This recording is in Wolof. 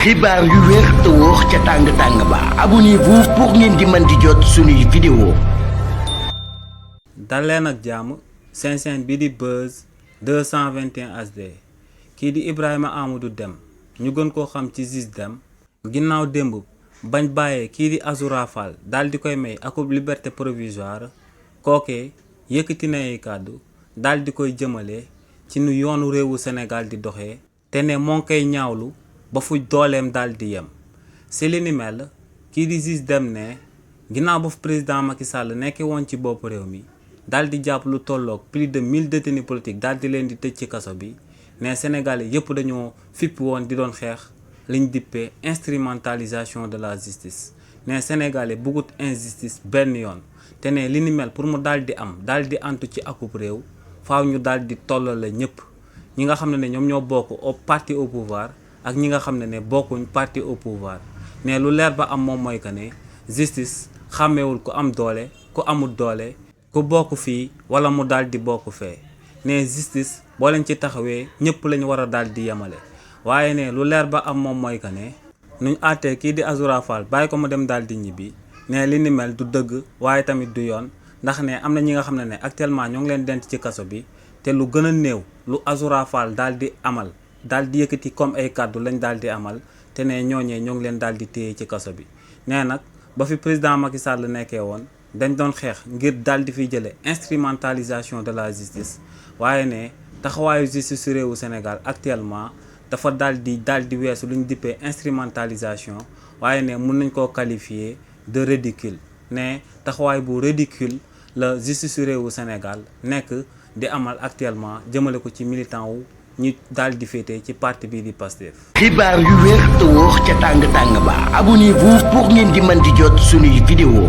xibaar yu wér te wóor ca tàng ba abonnez-vous pour ngeen di mën di jot suñuy vidéo. dal leen ak jàmm seen chaîne bi di Buzz 221 HD kii di Ibrahima Amadou Dème ñu gën koo xam ci Ziz Dème ginnaaw démb bañ bàyyee kii di Azoura Fall daal di koy may akub liberté provisoire kookee yëkkati na ay kàddu daal di koy jëmale ci nu yoonu réewu Sénégal di doxee te ne moo ngi koy ñaawlu ba fu dooleem daal di yem si li ni mel kii di Ziz Dème ne ginnaaw ba fu président Macky Sall nekkee woon ci bopp réew mi daal di jàpp lu tolloog plus de 1000 détenus politiques daal di leen di tëj ci kaso bi ne Sénégalais yépp dañoo fippi woon di doon xeex liñ dippee instrumentalisation de la justice ne Sénégalais bëggut injustice benn yoon te ne li ni mel pour mu daal di am daal di antu ci akub réew faaw ñu daal di tollale ñëpp ñi nga xam ne ñoom ñoo bokk au parti au pouvoir ak ñi nga xam ne bokkuñ parti au pouvoir ne lu leer ba am moom mooy que ne justice xàmmewul ku am doole ku amul doole ku bokk fii wala mu daal di bokk fee ne justice boo leen ci taxawee ñëpp lañ war a daal di yemale waaye ne lu leer ba am moom mooy que ne nuñ àttee kii di Azoura Fall bàyyi ko mu dem daal di ñibbi ne li ni mel du dëgg waaye tamit du yoon ndax ne am na ñi nga xam ne actuellement ñoo ngi leen denc ci kaso bi te lu gën a néew lu Azoura Fall daal di amal daal di yëkkati comme ay kàddu lañ daal di amal te ne ñooñee ñoo ngi leen daal di téye ci kaso bi nee nag ba fi président Macky Sall nekkee woon dañ doon xeex ngir daal di fiy jëlee instrumentalisation de la justice waaye ne taxawaayu justice su réewu Sénégal actuellement dafa daal di weesu lu ñu dippee instrumentalisation waaye ne mun nañ koo qualifier de ridicule ne taxawaay bu ridicule la justice su réewu Sénégal nekk di amal actuellement jëmale ko ci militant wu ñi daal di féete ci parti bii di Pastef. xibaar yu wér te wóor ca tàng ba abonnez-vous pour ngeen di mën di jot suñuy vidéo.